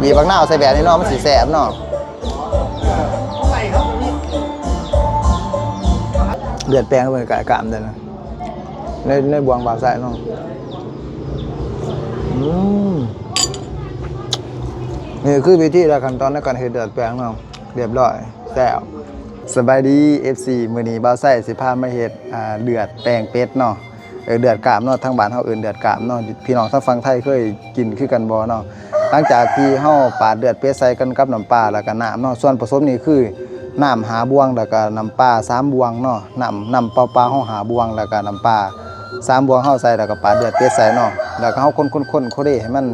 ບີບບັກນາວໃສ່ແບບນີ້ເນາະ ມັນຊິແຊບເນາະ. ເລືອດແປງເບິ່ງກະກາມເດ້ນະ ໃນ ໃນບ່ວງບ່າວໄຊເນາະ. ອືມ ນີ້ຄືວິທີ ແລະ ຂັ້ນຕອນໃນການເຮັດເລືອດແປງເນາະ. ຮຽບຮ້ອຍ ແຊບ. ສະບາຍດີ ເອັຟຊີ ມື້ນີ້ບ່າວໄຊຊິພາມາເຮັດ ອ່າ ເລືອດແປງເປັດເນາະ. ເອີ ເລືອດກາມເນາະ ທາງບ້ານເຮົາເອີ້ນເລືອດກາມເນາະ. ພີ່ນ້ອງທາງຝັ່ງໄທເຄີຍກິນຄືກັນບໍ່ເນາະ? ຫຼັງຈາກທີ່ເຮົາປາດເລືອດເປັດໃສ່ກັນກັບນ້ຳປາ ແລ້ວກະນ້ຳເນາະ, ສ່ວນປະສົມນີ້ຄືນ້ຳຫ້າບ່ວງ ແລ້ວກະນ້ຳປາສາມບ່ວງເນາະ. ນ້ຳ ນ້ຳເປົ່າໆເຮົາຫ້າບ່ວງ ແລ້ວກະນ້ຳປາສາມບ່ວງເຮົາໃສ່ ແລ້ວກະປາດເລືອດເປັດໃສ່ເນາະ. ແລ້ວກະເຮົາຄົນໆໆເຂົ້າໃຫ້ມັນ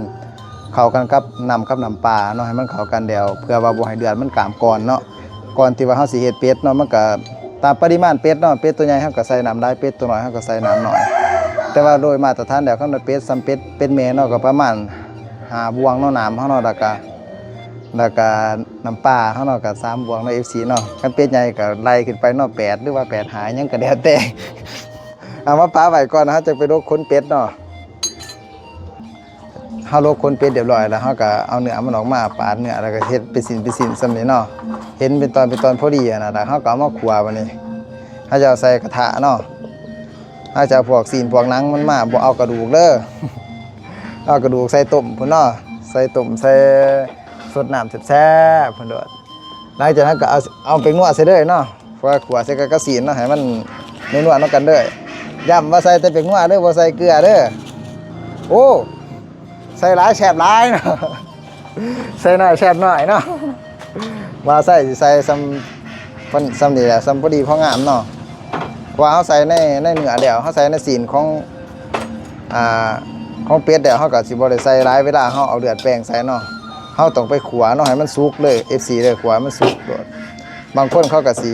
ເຂົ້າກັນກັບນ້ຳກັບນ້ຳປາເນາະ ໃຫ້ມັນເຂົ້າກັນແລ້ວ ເພື່ອວ່າບໍ່ໃຫ້ເລືອດມັນກາມກ່ອນເນາະ. ກ່ອນທີ່ວ່າເຮົາຊິເຮັດເປັດເນາະ ມັນກະຕາມປະລິມານເປັດເນາະ, ເປັດຕົວໃຫຍ່ເຮົາກະໃສ່ນ້ຳຫຼາຍ ເປັດຕົວນ້ອຍເຮົາກະໃສ່ນ້ຳໜ້ອຍ. ແຕ່ວ່າໂດຍມາດຕະຖານແລ້ວ ຄັນວ່າເປັດສ່ຳເປັດ ເປັດແມ່ເນາະ ກະປະມານຫ້າບ່ວງເນາະ ນ້ຳເຮົາເນາະ ແລ້ວກະ ແລ້ວກະນ້ຳປາເຮົາເນາະ ກະສາມບ່ວງເນາະ ເອັຟຊີ ເນາະ. ຄັນເປັດໃຫຍ່ກະໄລ່ຂຶ້ນໄປເນາະ ແປດ ຫຼືວ່າແປດຫ້າ ຫຍັງກະແລ້ວແຕ່. ເອົາມາປະໄວ້ກ່ອນ ເຮົາຈະໄປລົກຂົນເປັດເນາະ. ເຮົາລົກຂົນເປັດຮຽບຮ້ອຍແລ້ວ ເຮົາກະເອົາເນື້ອມັນອອກມາ ປາດເນື້ອ ແລ້ວກະເຮັດເປັນຊິ້ນເປັນຊິ້ນສ່ຳນີ້ເນາະ, ເຫັນເປັນຕອນເປັນຕອນພໍດີຫັ້ນນະ ແລ້ວເຮົາກະເອົາມາຂົ້ວ. ບາດນີ້ເຮົາຈະເອົາໃສ່ກະທະເນາະ, ເຮົາຈະເອົາພວກຊີ້ນພວກໜັງມັນມາ ບໍ່ເອົາກະດູກເດີ, ເອົາກະດູກໃສ່ຕົ້ມພຸ້ນເນາະ, ໃສ່ຕົ້ມໃສ່ ສົດນ້ຳແຊບໆພຸ້ນໂລດ. ຫຼັງຈາກນັ້ນກະເອົາ ເອົາແປ້ງນົວໃສ່ເລີຍເນາະ, ເພາະວ່າຂົ້ວໃສ່ກັບຊີ້ນເນາະ ໃຫ້ມັນນົວໆນຳກັນເລີຍ. ຢ້ຳວ່າໃສ່ແຕ່ແປ້ງນົວເດີ ບໍ່ໃສ່ເກືອເດີ. ໂອ້ ໃສ່ຫຼາຍແຊບຫຼາຍເນາະ, ໃສ່ໜ້ອຍແຊບໜ້ອຍເນາະ. ບ່າວໄຊຊິໃສ່ສ່ຳ ສ່ຳນີ້ແຫຼະ ສ່ຳພໍດີພໍງາມເນາະ. ເພາະວ່າເຮົາໃສ່ໃນ ໃນເນື້ອແລ້ວ ເຮົາໃສ່ໃນຊີ້ນຂອງ ອ່າ ຂອງເປັດແລ້ວ ເຮົາກະຊິບໍ່ໄດ້ໃສ່ຫຼາຍ. ເວລາເຮົາເອົາເລືອດແປງໃສ່ເນາະ ເຮົາຕ້ອງໄປຂົ້ວເນາະ ໃຫ້ມັນສຸກເລີຍ ເອັຟຊີ ເດີ, ຂົ້ວໃຫ້ມັນສຸກໂລດ. ບາງຄົນເຂົາກະຊິ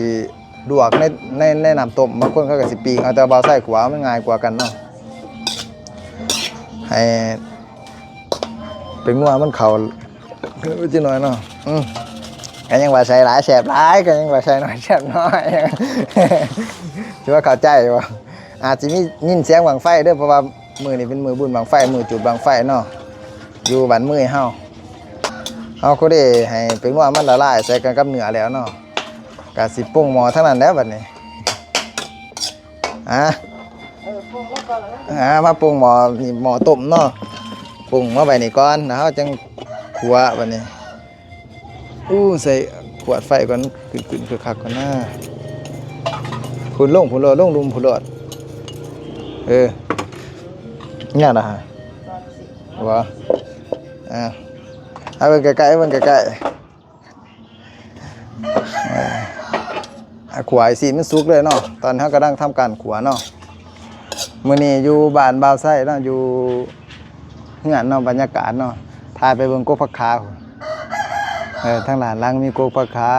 ລວກໃນ ໃນ ໃນນ້ຳຕົ້ມ, ບາງຄົນເຂົາກະຊິປີ້ງເອົາ, ແຕ່ວ່າບ່າວໄຊຂົ້ວມັນງ່າຍກວ່າກັນເນາະ. ໃຫ້ ແປ້ງນົວມັນເຂົ້າ ເອີ ຈັກໜ້ອຍເນາະ. ອືມ ກະຍັງວ່າໃສ່ຫຼາຍແຊບຫຼາຍ ກະຍັງວ່າໃສ່ໜ້ອຍແຊບໜ້ອຍ. ຊິວ່າເຂົ້າໃຈບໍ່? ອາດຊິມີຍິນສຽງບັ້ງໄຟເດີ ເພາະວ່າມື້ນີ້ເປັນມື້ບຸນບັ້ງໄຟ ມື້ຈູດບັ້ງໄຟເນາະ ຢູ່ບ້ານເມືອຍເຮົາ. ເຮົາກະໄດ້ໃຫ້ແປ້ງນົວມັນລະລາຍໃສ່ກັນກັບເນື້ອແລ້ວເນາະ, ກະຊິປົງໝໍ້ທາງນັ້ນແຫຼະບາດນີ້. ອາ ເອີ ປົງແລ້ວກໍ ອາ ມາປົງໝໍ້ ນີ້ໝໍ້ຕົ້ມເນາະ, ປົງມາໄວ້ນີ້ກ່ອນ ແລ້ວເຮົາຈັ່ງຂົ້ວບາດນີ້. ອູ້ ໃສ່ຂວດໄຟກ່ອນ ຂຶ້ນໆ ຄັກໆກ່ອນນາ. ພຸ້ນ ລົງພຸ້ນໂລດ ລົງລຸ່ມພຸ້ນໂລດ. ເອີ ຍາກນະຫະ ບໍ່ ອາ ເອົາເບິ່ງໃກ້ໆ ເບິ່ງໃກ້ໆ. ເອີ ຂົ້ວໃຫ້ຊີ້ນມັນສຸກເລີຍເນາະ. ຕອນນີ້ເຮົາກຳລັງທຳການຂົ້ວເນາະ. ມື້ນີ້ຢູ່ບ້ານບ່າວໄຊເນາະ ຢູ່ເຮືອນເນາະ, ບັນຍາກາດເນາະ ຖ່າຍໄປເບິ່ງກົກຜັກຂາ. ເອີ ທາງດ້ານຫຼັງມີກົກຜັກຂາ,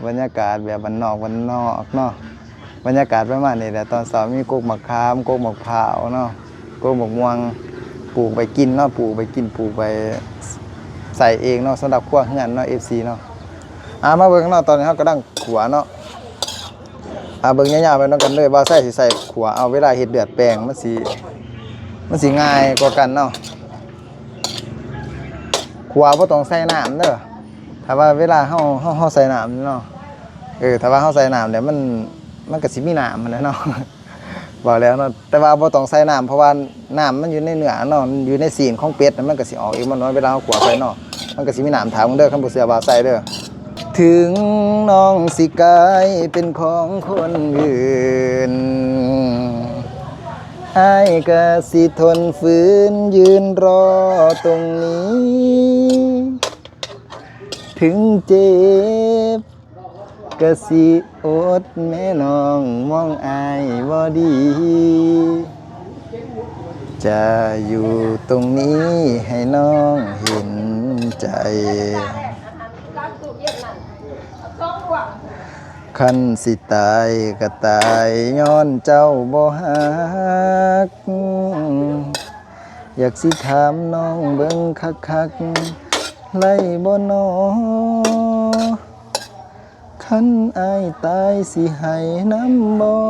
ບັນຍາກາດແບບບ້ານນອກ ບ້ານນອກເນາະ. ບັນຍາກາດປະມານນີ້ແຫຼະ, ຕອນເຊົ້າມີກົກໝາກຂາມ ກົກໝາກພ້າວເນາະ, ກົກໝາກມ່ວງ ປູກໄວ້ກິນເນາະ, ປູກໄວ້ກິນ ປູກໄວ້ໃຊ້ເອງເນາະ ສຳລັບຄົວເຮືອນເນາະ ເອັຟຊີ ເນາະ. ອາ ມາເບິ່ງເນາະ, ຕອນນີ້ເຮົາກຳລັງຂົ້ວເນາະ. ອາ ເບິ່ງຍາວໆໄປນຳກັນເລີຍ, ບ່າວໄຊຊິໃສ່ຂົ້ວເອົາ. ເວລາເຮັດເລືອດແປງ ມັນຊິ ມັນຊິງ່າຍກວ່າກັນເນາະ. ຂົ້ວບໍ່ຕ້ອງໃສ່ນ້ຳເດີ, ຖ້າວ່າເວລາເຮົາ ເຮົາ ເຮົາໃສ່ນ້ຳເນາະ. ເອີ ຖ້າວ່າເຮົາໃສ່ນ້ຳແລ້ວ ມັນ ມັນກະຊິມີນ້ຳຫັ້ນແຫຼະເນາະ. ເວົ້າແລ້ວເນາະ, ແຕ່ວ່າບໍ່ຕ້ອງໃສ່ນ້ຳ ເພາະວ່ານ້ຳມັນຢູ່ໃນເນື້ອເນາະ, ມັນຢູ່ໃນຊີ້ນຂອງເປັດ ມັນກະຊິອອກເອງ ມັນ ເວລາເຮົາຂົ້ວໄປເນາະ ມັນກະຊິມີນ້ຳຖ້າເບິ່ງເດີ, ຄັນບໍ່ເຊື່ອບ່າວໄຊເດີ. ເຖິງນ້ອງຊິກາຍເປັນຂອງຄົນອື່ນ ອ້າຍກະຊິທົນຝືນຢືນລໍຕົງນີ້ ເຖິງເຈັບ ກະຊິອົດແມ້ນ້ອງ ມອງອ້າຍບໍ່ດີ ຈະຢູ່ຕົງນີ້ໃຫ້ນ້ອງເຫັນໃຈ ຄັນຊິຕາຍກະຕາຍຍ້ອນເຈົ້າບໍ່ຮັກ ຢາກຊິຖາມນ້ອງເບິ່ງຄັກໆ ໄດ້ບໍ່ນໍ? ຄັນອ້າຍຕາຍຊິໃຫ້ນຳບໍ່?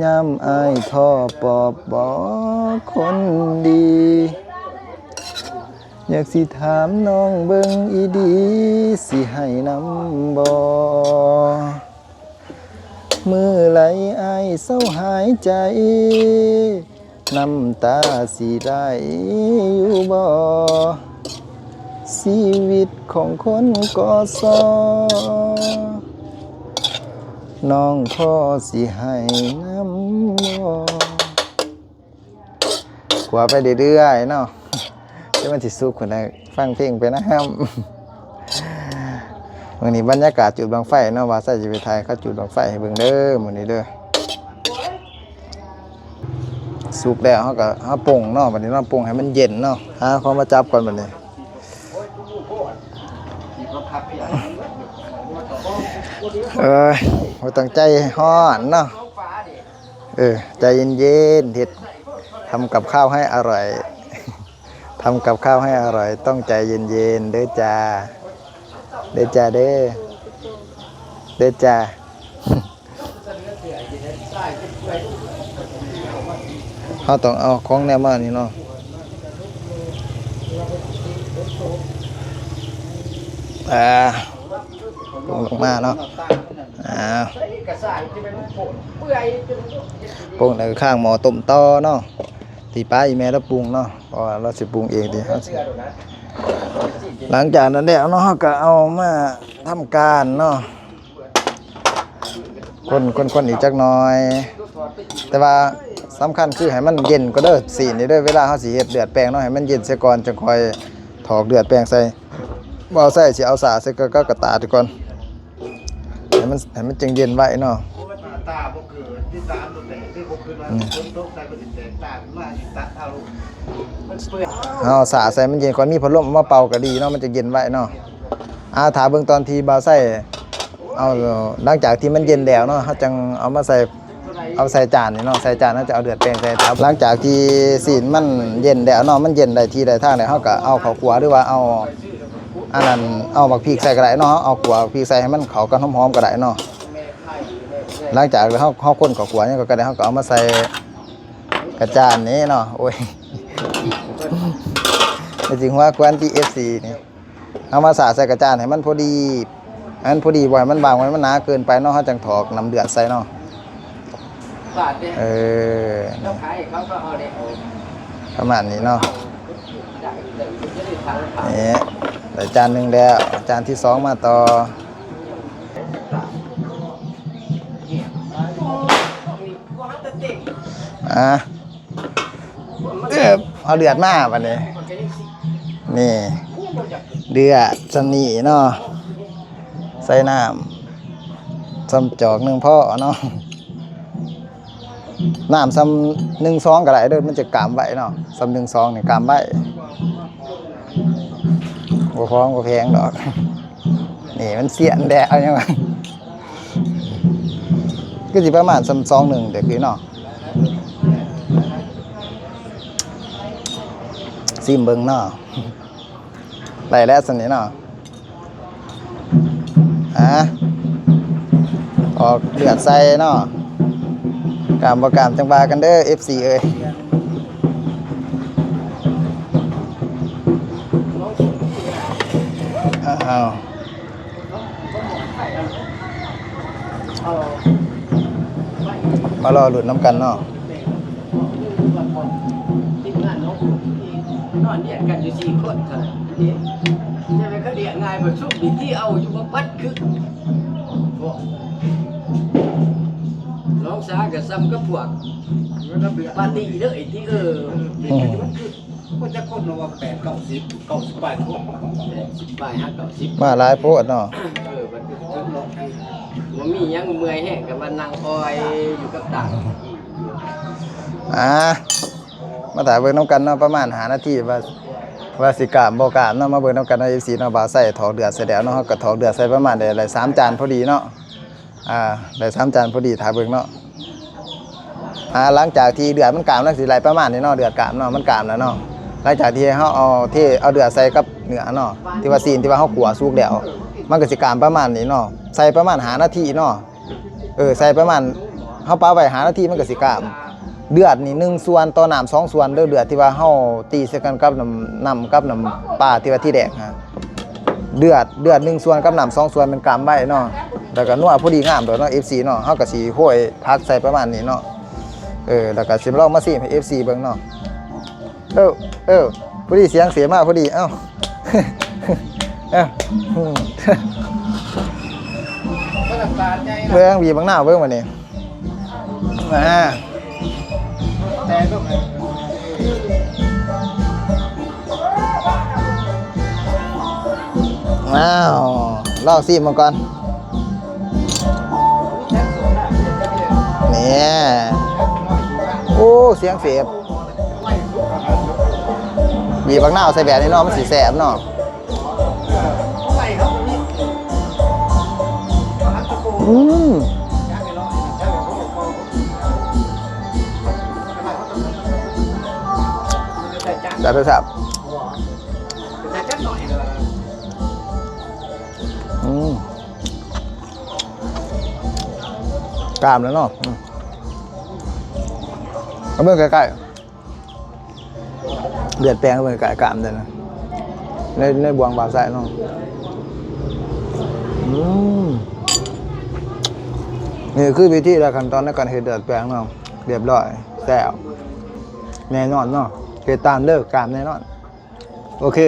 ຍາມອ້າຍທໍ້ປອບບໍ່ຄົນດີ? ຢາກຊິຖາມນ້ອງເບິ່ງອີ່ຫຼີ ຊິໃຫ້ນຳບໍ່? ມື້ໃດອ້າຍເຊົາຫາຍໃຈ ນ້ຳຕາຊິໄຫຼຢູ່ບໍ່? ຊີວິດຂອງຄົນກໍຊໍ ນ້ອງພໍຊິໃຫ້ນຳບໍ່? ຂົວໄປເລື້ອຍໆເນາະ ແຕ່ມັນຊິສຸກພຸ້ນນະ ຟັງເພງໄປນຳ. ມື້ນີ້ບັນຍາກາດຈູດບັ້ງໄຟເນາະ ບ່າວໄຊຊິໄປຖ່າຍເຂົາຈູດບັ້ງໄຟໃຫ້ເບິ່ງເດີ ມື້ນີ້ເດີ. ສຸກແລ້ວເຮົາກໍ ເຮົາປົງເນາະ ບັດນີ້ເນາະ ປົງໃຫ້ມັນເຢັນເນາະ. ຫາຂອງມາຈັບກ່ອນບັດນີ້. ເອີຍ ບໍ່ຕ້ອງໃຈຮ້ອນເນາະ. ເອີ ໃຈເຢັນໆ ເຮັດ ທຳກັບຂ້າວໃຫ້ອະຮ່ອຍ ທຳກັບຂ້າວໃຫ້ອະຮ່ອຍ ຕ້ອງໃຈເຢັນໆເດີຈ້າ ເດີຈ້າເດີ ເດີຈ້າ. ເຮົາຕ້ອງເອົາຂອງແນວມານີ້ເນາະ ອ່າ ປົງລົງມາເນາະ ອ່າ ປົງແລ້ວກໍຄ້າງໝໍ້ຕົ້ມຕໍ່ເນາະ ທີ່ປ້າອີ່ແມ່ລາວປຸງເນາະ ເພາະວ່າລາວຊິປຸງເອງຕິ ເຮົາຊິ ຫຼັງຈາກນັ້ນແລ້ວເນາະ ເຮົາກໍເອົາມາທຳການເນາະ ຄົນໆໆ ອີກຈັກໜ່ອຍ ແຕ່ວ່າສຳຄັນຄືໃຫ້ມັນເຢັນກ່ອນເດີ ຊີ້ນນີ້ເດີ ເວລາເຮົາຊິເຮັດເລືອດແປງເນາະ ໃຫ້ມັນເຢັນເສຍກ່ອນ ຈັ່ງຄ່ອຍຖອກເລືອດແປງໃສ່. ບ່າວໄຊຊິເອົາສາກໃສ່ກັບກະຕ່າກ່ອນ ໃຫ້ມັນ ໃຫ້ມັນຈັ່ງເຢັນໄວເນາະ. ຕາບໍ່ເກີດ ທີ່ຕາບໍ່ແຕກ ທີ່ບໍ່ຄືວ່າ ອືມ ຝົນຕົກໃສ່ມັນຊິແຕກ ຕາຂຶ້ນມາຊິຕັດເອົາ ມັນເປື່ອຍ. ເຮົາເອົາສາກໃສ່ມັນເຢັນ ຂ້ອຍມີພັດລົມເອົາມາເປົ່າກໍດີເນາະ ມັນຈະເຢັນໄວເນາະ. ອ່າ ຖ້າເບິ່ງຕອນທີ່ບ່າວໄຊເອົາ ຫຼັງຈາກທີ່ມັນເຢັນແລ້ວເນາະ ເຮົາຈັ່ງເອົາມາໃສ່ ເອົາໃສ່ຈານນີ້ເນາະ ໃສ່ຈານ ເຮົາຈະເອົາເລືອດແປງໃສ່. ຫຼັງຈາກທີ່ຊີ້ນມັນເຢັນແລ້ວເນາະ ມັນເຢັນໄດ້ທີ່ໄດ້ທາງແລ້ວ ເຮົາກໍເອົາເຂົ້າຂົ້ວ ຫຼືວ່າເອົາອັນນັ້ນ ເອົາໝາກພິກໃສ່ກໍໄດ້ເນາະ ເອົາຂົ້ວໝາກພິກໃສ່ໃຫ້ມັນເຂົ້າກັນຫອມໆກໍໄດ້ເນາະ. ຫຼັງຈາກເຮົາ ເຮົາຄົນເຂົ້າຂົ້ວຫຍັງກໍໄດ້ ເຮົາກໍເອົາມາໃສ່ກະຈານນີ້ເນາະ ໂອ້ຍ ໄປຈິງຫົວຄວັນທີ່ ເອັຟຊີ ນີ້. ເຮົາມາສາກໃສ່ກະຈານໃຫ້ມັນພໍດີ ໃຫ້ມັນພໍດີ ບໍ່ໃຫ້ມັນບາງ ບໍ່ໃຫ້ມັນໜາເກີນໄປເນາະ ເຮົາຈັ່ງຖອກນ້ຳເລືອດໃສ່ເນາະ. ເອີ ປະມານນີ້ເນາະ ນີ້ ໄດ້ຈານໜຶ່ງແລ້ວ ຈານທີສອງມາຕໍ່. ອ່າ ເອີບ ເອົາເລືອດມາບັດນີ້ ນີ້ ເລືອດຊ່ຳນີ້ເນາະ ໃສ່ນ້ຳຊ່ຳຈອກໜຶ່ງພໍເນາະ ນ້ຳຊ່ຳໜຶ່ງຊອງກໍໄດ້ເດີ ມັນຈະກາມໄວເນາະ ຊ່ຳໜຶ່ງຊອງນີ້ກາມໄວ ບໍ່ພອງບໍ່ແພງດອກ. ນີ້ມັນສຽນແດ່ ເອົາຫຍັງວະ ຄືຊິປະມານຊ່ຳຊອງໜຶ່ງເດ້ຄືເນາະ ຊີມເບິ່ງເນາະ ໄດ້ແລ້ວຊ່ຳນີ້ເນາະ ອ່າ ອອກເລືອດໃສ່ເນາະ ກາມບໍ່ກາມຈັ່ງວ່າກັນເດີ ເອັຟຊີ ເອີຍ ອ້າວ. ມາລໍລຸ້ນນຳກັນເນາະ ທີມງານນ້ອງ ນອນລຽນກັນຢູ່ສີ່ຄົນເທົ່ານັ້ນເດ້ ຈະແມ່ນຄືລຽກງ່າຍ ບັດຊຸມນີ້ທີ່ເອົາຢູ່ບໍ່ປັດຄື ນ້ອງສາກໍຊ່ຳກັບພວກປາຕີ້ເດີ ໄອ້ທີ່ ເອີ ອືມ. ໂອ້ ຈັກຄົນເນາະ ວ່າແປດເກົ້າສິບ ເກົ້າສິບປາຍຄົນ ແປດສິບປາຍຫາເກົ້າສິບ ມາຫຼາຍໂພດເນາະ ເອີ ບັດນີ້ເຖິງເນາະ ບໍ່ມີຫຍັງ ເມື່ອຍແຮງກໍມານັ່ງອອຍຢູ່ກັບຕາ ອ່າ ມາຖ້າເບິ່ງນຳກັນເນາະ ປະມານຫ້ານາທີ ວ່າ ວ່າຊິກາມບໍ່ກາມເນາະ ມາເບິ່ງນຳກັນເນາະ ເອັຟຊີ ເນາະ ບ່າວໄຊຖອກເລືອດໃສ່ແລ້ວເນາະ ເຮົາກໍຖອກເລືອດໃສ່ປະມານໄດ້ ໄດ້ສາມຈານພໍດີເນາະ. ອ່າ ໄດ້ສາມຈານພໍດີ ຖ້າເບິ່ງເນາະ ອ່າ ຫຼັງຈາກທີ່ເລືອດມັນກາມ ມັນຊິໄຫຼປະມານນີ້ເນາະ ເລືອດກາມເນາະ ມັນກາມແລ້ວເນາະ ຫຼັງຈາກທີ່ເຮົາເອົາ ເທ ເອົາເລືອດໃສ່ກັບເນື້ອເນາະ ທີ່ວ່າຊີ້ນທີ່ວ່າເຮົາຂົ້ວສຸກແລ້ວ ມັນກໍຊິກາມປະມານນີ້ເນາະ ໃສ່ປະມານຫ້ານາທີເນາະ ເອີ ໃສ່ປະມານ ເຮົາປະໄວ້ຫ້ານາທີ ມັນກໍຊິກາມ ເລືອດນີ້ໜຶ່ງສ່ວນຕໍ່ນ້ຳສອງສ່ວນເດີ ເລືອດທີ່ວ່າເຮົາຕີໃສ່ກັນກັບນ້ຳ ນ້ຳກັບນ້ຳປາທີ່ວ່າທີແລກຫັ້ນ ເລືອດ ເລືອດໜຶ່ງສ່ວນກັບນ້ຳສອງສ່ວນແມ່ນກຳໄວ້ເນາະ ແລ້ວກໍນົວພໍດີງາມໂດດເນາະ ເອັຟຊີເນາະ ເຮົາກໍຊິໂຮຍຜັກໃສ່ປະມານນີ້ເນາະ ເອີ ແລ້ວກໍຊິລອງມາຊີມໃຫ້ເອັຟຊີເບິ່ງເນາະ ເອີ ເອີ ພໍດີສຽງເສມາພໍດີ ເອົ້າ ເອົ້າ ເບິ່ງ ບີບບັກນາວເບິ່ງບາດນີ້ ອ່າ ອ້າວ ລອງຊີມເບິ່ງກ່ອນ ນີ້ ໂອ້ ສຽງເສບ ບີບບັກນາວໃສ່ແບບນີ້ເນາະ ມັນຊິແຊບເນາະ ອືມ ແຊບ ແຊບ ອືມ ກາມແລ້ວເນາະ ອືມ ເອົາເບິ່ງໃກ້ໆ ເລືອດແປງເບິ່ງໃກ້ໆ ກາມເດ້ນະ ໃນ ໃນບ່ວງບ່າວຊາຍເນາະ ອືມ ນີ້ຄືວິທີ ແລະ ຂັ້ນຕອນໃນການເຮັດເລືອດແປງເນາະ ຮຽບຮ້ອຍ ແຊບ ແນ່ນອນເນາະ ເຮັດຕາມເດີ ກາມແນ່ນອນ ໂອເຄ